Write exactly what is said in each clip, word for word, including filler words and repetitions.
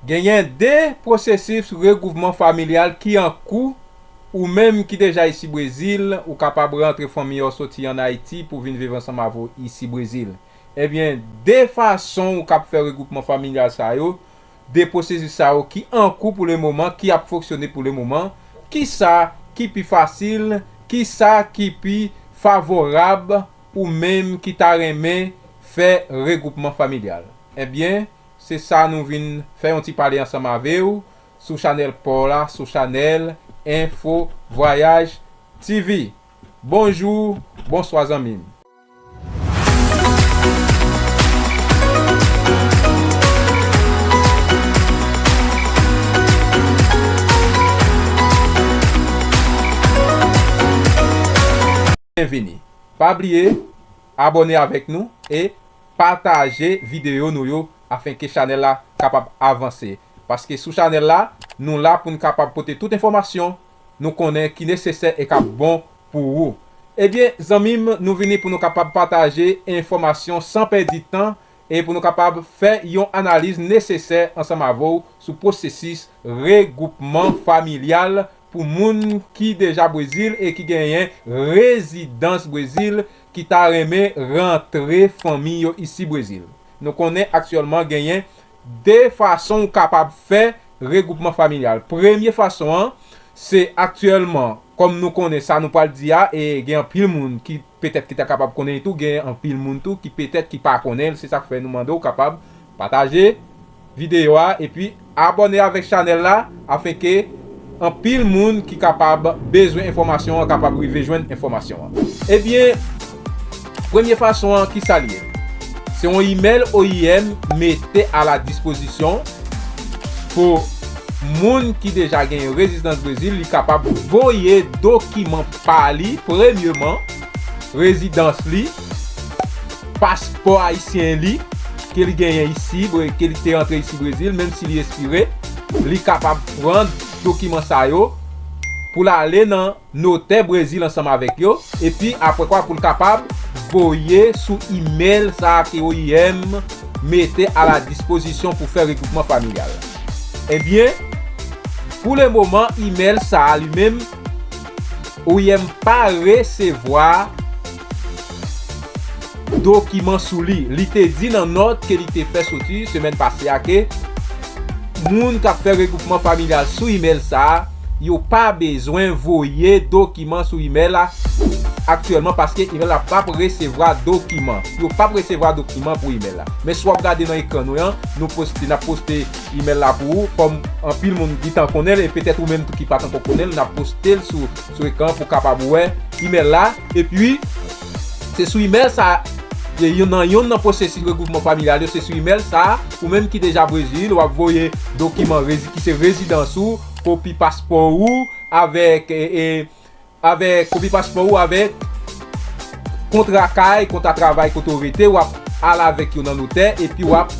Genyen de pwosesis regroupman familyal ki an kou. Ou menm ki deja isi Brezil, ou kapab rantre fanmi w soti ann Ayiti pou vin viv ansanm avè w isi Brezil. Ebyen, de fason ou kab fè regroupman familyal sa yo, de pwosesis sa yo ki an kou pou lemoman, ki ap fonksyone pou lemoman, kisa ki pi fasil, kisa ki pi favorab ou menm ki ta renmen fè regroupman familyal. Ebyen, se sa nou vin fè yon ti pale ansanm avè w sou chanèl pa w la, sou chanèl Info Voyage T V. Bonjou, bonswa zanmi m. Byenvini. Pa bliye abòne avèk nou e pataje videyo nou yo afenke chanèl la kapab avanse. Paske sou chanèl la, nou la pou n kapab pote tout enfòmasyon nou konnen ki nesesè e k ap bon pou ou. Ebyen, zanmi m, nou vini pou nou kapab pataje enfòmasyon san pèdi tan e pou nou kapab fè yon analiz nesesè ansanm avè w sou pwosesis regroupman familyal pou moun ki deja Brezil e ki genyen rezidans Brezil ki ta renmen rantre fanmi yo isi Brezil. Nou konnen aktyèlman genyen de fason ou kapab fè regroupman familyal. Premye fason an, se aktyèlman, kòm nou konnen sa nou pral di a, e gen anpil moun ki petèt ki ta kapab konnen li tou, gen anpil moun tou ki petèt ki pa konnen l, se sa k fè nou mande w kapab pataje videyo a, epi abòne avèk chanèl la, afenke anpil moun ki kapab bezwen enfòmasyon an kapab rive jwenn enfòmasyon an. Ebyen, premye fason an, kisa l ye? Se yon imèl O I M mete a la dispozisyon pou moun ki deja gen rezidans Brezil, li kapab voye dokiman pa li, premyeman, rezidans li, paspò ayisyen li, ke li genyen isi, bre-, ke li te rantre isi Brezil, menm si li espire, li kapab pran dokiman sa yo pou l ale nan notè Brezil ansanm avèk yo, epi apre kwa pou l kapab voye sou imèl sa a ke O I M mete a la dispozisyon pou fè regroupman familyal. Ebyen, pou lemoman, imèl sa a li menm, O I M pa resevwa dokiman sou li. Li te di nan nòt ke li te fè soti semèn pase a ke moun k ap fè regroupman familyal sou imèl sa a, yo pa bezwen voye dokiman sou imèl la aktyèlman, paske imèl la p ap resevwa dokiman. Yo p ap resevwa dokiman pou imèl la. Men si w ap gade nan ekran nou an, nou poste, n ap poste imèl la pou ou, kòm anpil moun gentan konnen l, e petèt ou menm tou ki pa t ankò konnen l, n ap poste l sou, sou ekran pou w kapab wè imèl la. Epi, se sou imèl sa, e youn nan, youn nan pwosesis regroupman familyal yo, se sou imèl sa, ou menm ki deja Brezil, w ap voye dokiman rezi-, ki se rezidans ou, kopi paspò ou, avèk, e, e, avèk kopi paspò ou, avèk kontra kay, kontra travay kote w rete, w ap al avèk yo nan notè, epi w ap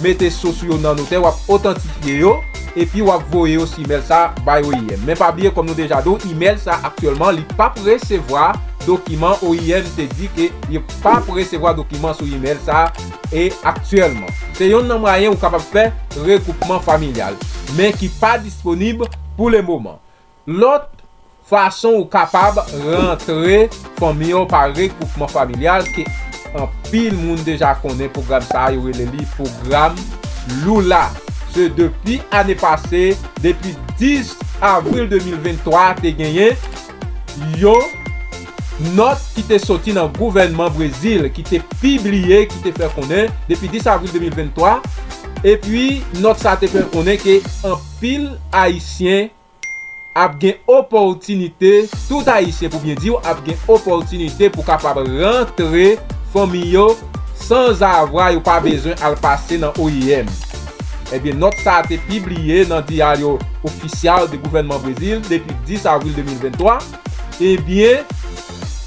mete so sou yo nan notè, w ap otantifye yo, epi w ap voye yo sou imèl sa bay O I M. Men pa bliye, kòm nou deja di w, imèl sa aktyèlman, li p ap resevwa dokiman. O I M te di ke li p ap resevwa dokiman sou imèl sa, e aktyèlman. Se youn nan mwayen ou kapab fè regroupman familyal, men ki pa disponib pou lemoman. Lòt fason ou kapab rantre fanmi w pa regroupman familyal ke anpil moun deja konnen pwogram sa a, yo rele li pwogram Lula. Se depi ane pase, depi dis avril de mil venntwa, te genyen yon nòt ki te soti nan gouvènman Brezil, ki te pibliye, ki te fè konnen depi dis avril de mil venntwa. Epi, nòt sa a te fè konnen ke anpil Ayisyen ap gen opòtinite, tout Ayisyen pou byen di w, ap gen opòtinite pou kapab rantre fanmi yo sanzavwa yo pa bezwen al pase nan O I M. Ebyen, nòt sa a te pibliye nan Diário Oficial de Gouvènman Brezil depi dis avril de mil venntwa. Ebyen,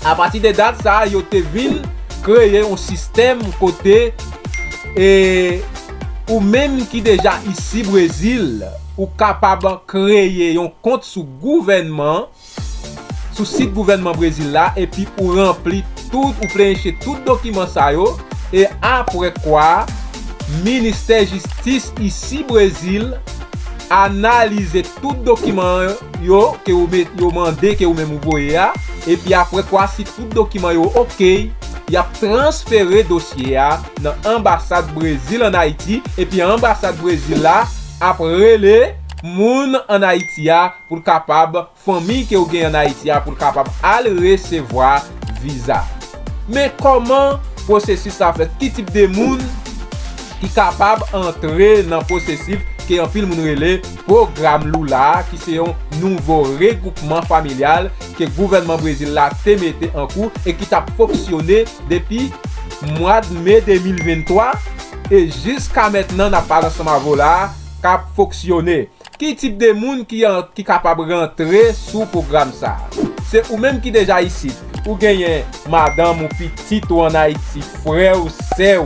apati de dat sa a, yo te vin kreye yon sistèm kote, e, ou menm ki deja isi Brezil, ou kapab kreye yon kont sou gouvènman, sou sit gouvènman Brezil la, epi ou ranpli tout, ou plenche tout dokiman sa yo, e apre kwa, Ministè Jistis isi Brezil analize tout dokiman yo ke ou met, yo mande ke ou menm ou voye a, epi apre kwa, si tout dokiman yo oke, y ap transfere dosye a nan anbasad Brezil ann Ayiti, epi anbasad Brezil la ap rele moun ann Ayiti a pou l kapab, fanmi ke w gen ann Ayiti a, pou l kapab al resevwa viza. Men kòman pwosesis sa fèt? Ki tip de moun ki kapab antre nan pwosesis ke anpil moun rele pwogram Lula a, ki se yon nouvo regwoupman familyal ke gouvènman Brezil la te mete an kou e ki t ap fonksyone depi mwa de me de mil venntwa, e jiska mentnan n ap pale ansanm avè w la a, k ap fonksyone. Ki tip de moun ki, ki kapab rantre sou pwogram sa a? Se ou menm ki deja isit. Ou genyen madanm ou, pitit ou ann Ayiti, frè w, sè w,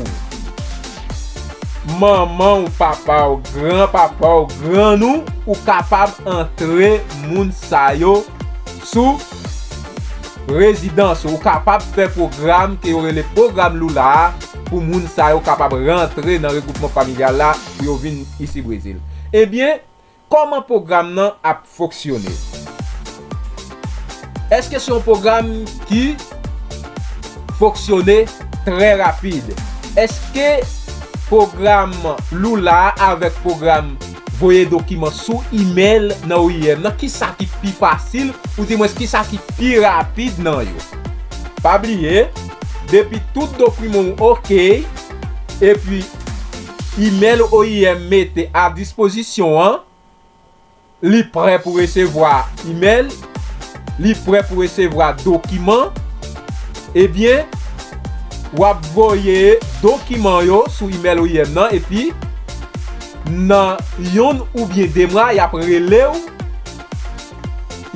manman w, papa w, granpapa w, grann ou, ou kapab antre moun sa yo sou rezidans ou. Ou kapab fè pwogram ke yo rele pwogram Lula a pou moun sa yo kapab rantre nan regwoupman familyal la pou yo vin isi Brezil. Ebyen, kòman pwogram nan ap fonksyone? Èske se yon pwogram ki fonksyone trè rapid? Èske pwogram Lula a avèk pwogram voye dokiman sou imèl nan O I M nan, kisa ki pi fasil, oudimwens kisa ki pi rapid nan yo? Pa bliye, depi tout dokiman w oke, epi imèl O I M mete a dispozisyon an, li prè pou resevwa imèl, li prè pou resevwa dokiman, ebyen, w ap voye dokiman yo sou imèl O I M nan, epi nan yonn oubyen de mwa, y ap rele w,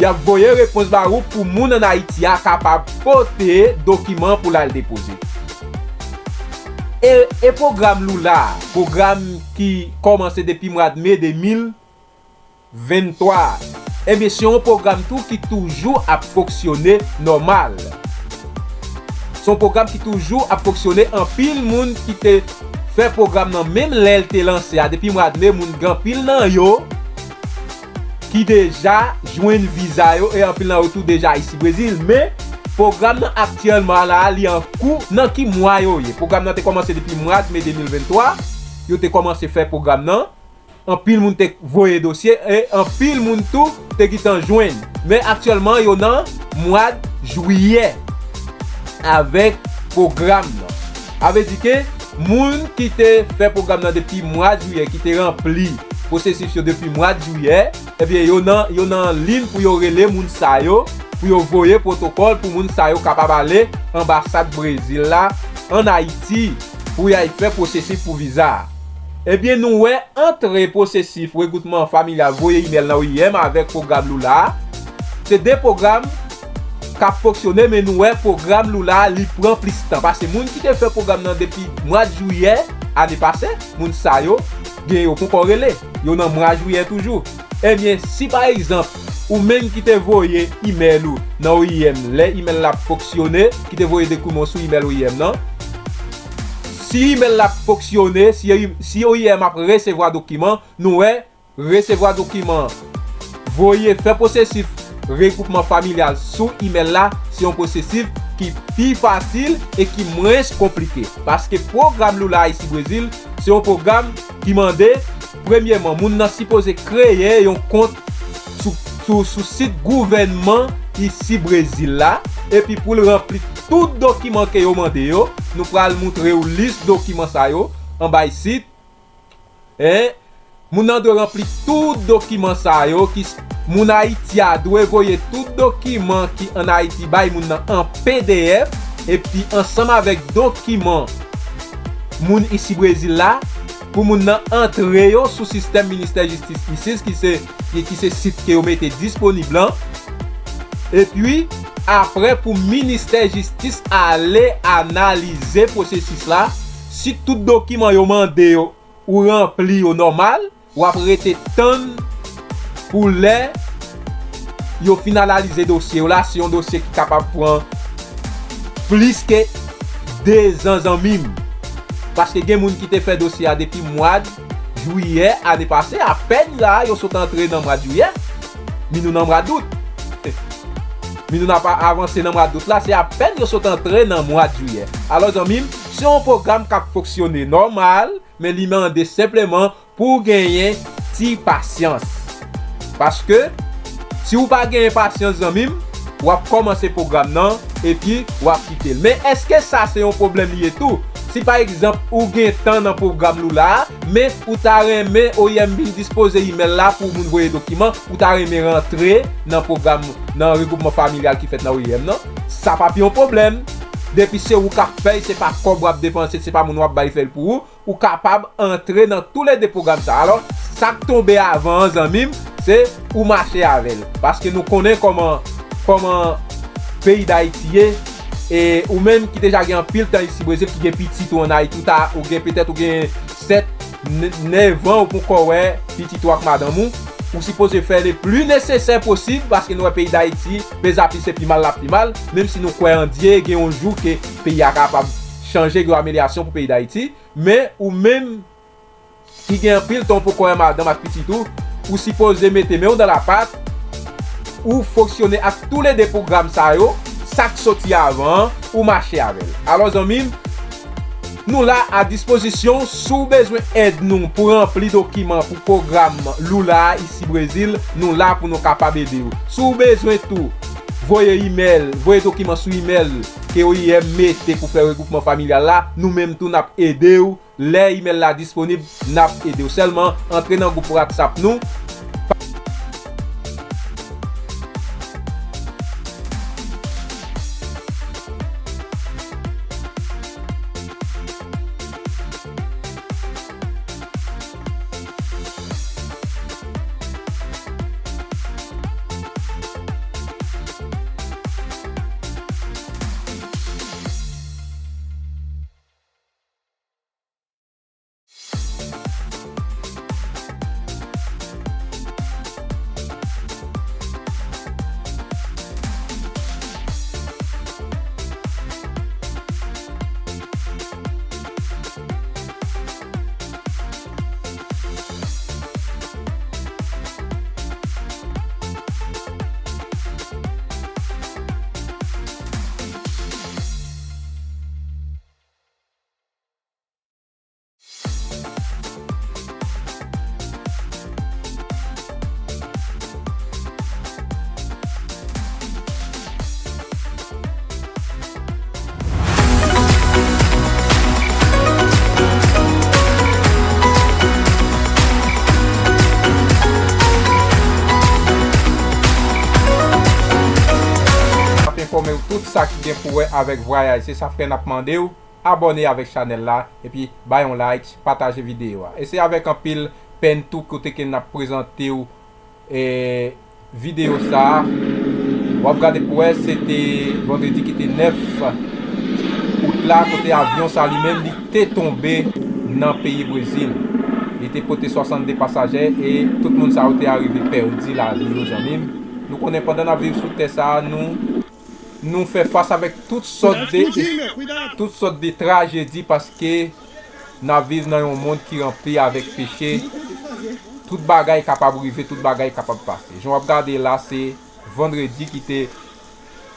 y ap voye repons ba ou pou moun ann Ayiti a kapab pote dokiman pou l al depoze. E, e pwogram Lula, pwogram ki kòmanse depi mwa de me de mil venntwa, ebyen, se yon pwogram tou ki toujou ap fonksyone nòmal. Se yon pwogram ki toujou ap fonksyone. Anpil moun ki te fè pwogram nan, menm lè l te lanse a, depi mwa de me, moun gen anpil nan yo ki deja jwenn viza yo, e anpil nan yo tou deja isi Brezil. Men, pwogram nan aktyèlman la, li an kou. Nan ki mwa yo ye? Pwogram nan te kòmanse depi mwa de me de mil venntwa. Yo te kòmanse fè pwogram nan. Anpil moun te voye dosye, e anpil moun tou te gentan jwenn. Men aktyèlman, yo nan mwa jiyè avèk pwogram nan. Sa vle di ke moun ki te fè pwogram nan depi mwa jiyè, ki te ranpli pwosesis yo depi mwa jiyè, ebyen, yo nan, yo nan liy pou yo rele moun sa yo, pou yo voye pwotokòl pou moun sa yo kapab ale anbasad Brezil la ann Ayiti pou y al fè pwosesis pou viza a. Ebyen, nou wè antre pwosesis regwoupman familyal, voye imèl nan O I M avèk pwogram Lula a. Se de pwogram k ap fonksyone, men nou wè pwogram Lula a, li pran plis tan. Paske moun ki te fè pwogram nan depi mwa jiyè ane pase, moun sa yo, gen yo poko rele. Yo nan mwa jiyè toujou. Ebyen, si pa egzanp, ou menm ki te voye imèl ou nan O I M, lè imèl la ap fonksyone, ki te voye dokiman sou imèl O I M nan, si imèl la ap fonksyone, si, si O I M ap resevwa dokiman, nou wè, resevwa dokiman, voye, fè pwosesis regwoupman familyal sou imèl la, se yon pwosesis ki pi fasil e ki mwens konplike. Paske pwogram Lula isi Brezil, se yon pwogram ki mande, premyèman, moun nan sipoze kreye yon kont sou, sou, sou sit gouvènman isi Brezil la, epi pou l ranpli tout dokiman ke yo mande yo. Nou pral montre w lis dokiman sa yo anba isit. En, moun nan dwe ranpli tout dokiman sa yo ki s-, moun Ayiti a dwe voye tout dokiman ki ann Ayiti bay moun nan an P D F, epi ansanm avèk dokiman moun isi Brezil la, pou moun nan antre yo sou sistèm Ministè Jistis isit, ki se, ki, ki se sit ke yo mete disponib lan. Epi, apre, pou Ministè Jistis ale analize pwosesis la, si tout dokiman yo mande yo, ou ranpli yo nòmal, w ap rete tann pou lè yo fin analize dosye w la. Se yon dosye ki kapab pran plis ke de zan, zanmi m. Paske gen moun ki te fè dosye a depi mwa jiyè ane pase, apèn la, yo sot antre nan mwa jiyè. Mi nou nan mwa dout. Mi nou n ap avanse nan mwa dout la, se apèn yo sot antre nan mwa jiyè. Alò, zanmi m, se yon pwogram k ap fonksyone nòmal, men li mande senpleman pou w genyen ti pasyans. Paske, si w pa genyen pasyans, zanmi m, w ap kòmanse pwogram nan, epi w ap kite l. Men èske sa se yon pwoblèm li ye tou? Si pa egzanp, ou gen tan nan pwogram Lula a, men ou ta renmen O I M vin dispoze imèl la pou moun voye dokiman, ou ta renmen rantre nan pwogram, nan regwoupman familyal ki fèt nan O I M nan, sa p ap yon pwoblèm. Depi se ou k ap fè l, se pa kòb w ap depanse, se pa moun w ap bay fè l pou ou, ou kapab antre nan toulede pwogram sa. Alò, sa k tonbe avan an, zanmi m, se ou mache avè l. Paske nou konnen kòman, kòman peyi Dayiti ye. E ou menm ki deja gen anpil tan isi Brezil, ki gen pitit ou ann Ayiti, ou ta, ou gen, petèt ou gen sèt, n-, nèf an, ou poko wè pitit ou ak madanm ou, ou sipoze fè le pli nesesè posib, paske nou wè peyi Dayiti, plis a plis se pi mal l ap pi mal, menm si nou kwè an Dye, gen yon jou ke peyi a kapab chanje, gen yon amelyasyon pou peyi Dayiti. Men ou menm ki gen anpil tan ou poko wè madanm ak pitit ou, ou sipoze mete men w nan lapat, ou fonksyone ak toulede pwogram sa yo, sa k soti avan an, ou mache avè l. Alò, zanmi m, nou la a dispozisyon w. Si w bezwen èd nou pou ranpli dokiman pou pwogram Lula a isi Brezil, nou la pou nou kapab ede w. Si w bezwen tou voye imèl, voye dokiman sou imèl ke O I M mete pou fè regwoupman familyal la, nou menm tou n ap ede w. Lè imèl la disponib, n ap ede w. Sèlman antre nan gwoup WhatsApp nou. Ap enfòme w tout sa ki gen pou wè avèk vwayaj. Se sa frè n ap mande w. Abòne avèk chanèl la, epi bay yon like, pataje videyo a. E se avèk anpil pèn tou kote ke n ap prezante w, e, videyo sa a. W ap gade pou wè, se te vandredi ki te nèf out la, kote avyon sa li menm, li te tonbe nan peyi Brezil. Li te pote swasannde pasajè e tout moun sa yo te arive pèdi lavi yo, zanmi m. Nou konnen pandan n ap viv sou tè sa a, nou Nou fè fas avèk tout sòt de, tout sòt de trajedi paske n ap viv nan yon mond ki ranpli avèk peche. Tout bagay kapab rive, tout bagay kapab pase. Jan w ap gade la, se vandredi ki te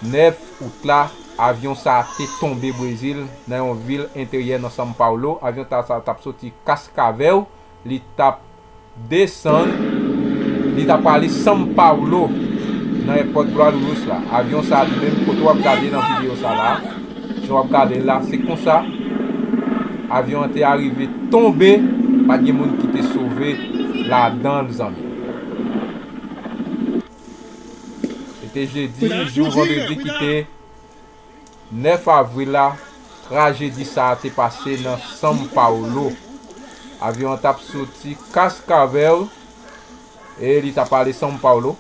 nèf out la, avyon sa a te tonbe Brezil, nan yon vil enteryè nan São Paulo. Avyon ta-, sa t ap soti Cascavel, li t ap desann, li ta prale São Paulo, nan èpòt Guarulhos la. Avyon sa a li menm, kote w ap gade nan videyo sa la, jan w ap gade l la, se konsa avyon an te arive tonbe, pa t gen moun ki te sove ladan l, zanmi. Se te jedi, jou vandredi ki te nèf avril la, trajedi sa a te pase nan São Paulo. Avyon an t ap soti Cascavel e li t ap ale São Paulo.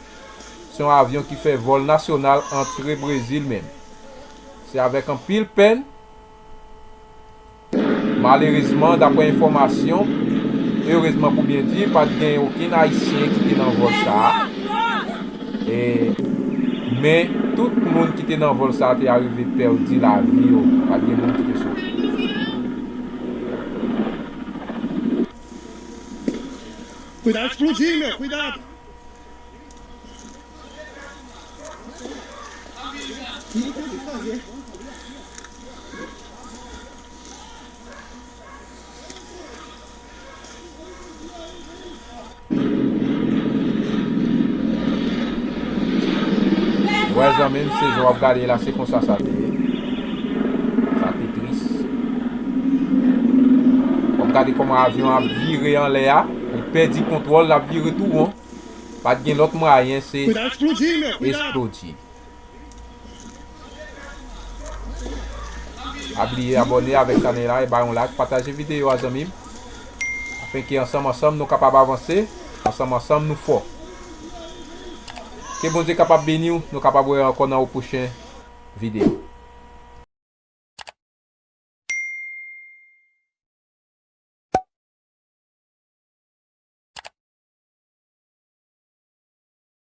Se yon avyon ki fè vòl nasyonal antre Brezil menm. Se avèk anpil pèn. Malerezman, daprè enfòmasyon, erezman pou byen di, pa t gen okenn Ayisyen ki te nan vòl sa a. E, men, tout moun ki te nan vòl sa a te arive pèdi lavi yo. Pa t gen moun ki te sove. Cuidado, explodir, meu, cuidado. Wè zanmi m, se jan w ap gade la, se konsa sa te ye. Sa te tris. W ap gade kòman avyon ap vire anlè a, li pèdi kontwòl, l ap vire tou won. Pa t gen lòt mwayen, se Cuidado, explodir, meu, cuidado. Eksplode. Pa bliye abòne avèk chanèl la e ba yon like, pataje videyo a zanmi m. Afenke ansanm ansanm nou kapab avanse, ansanm ansanm nou fò. Ke Bondye kapab beni w, nou kapab wè ankò nan yon pwochen videyo.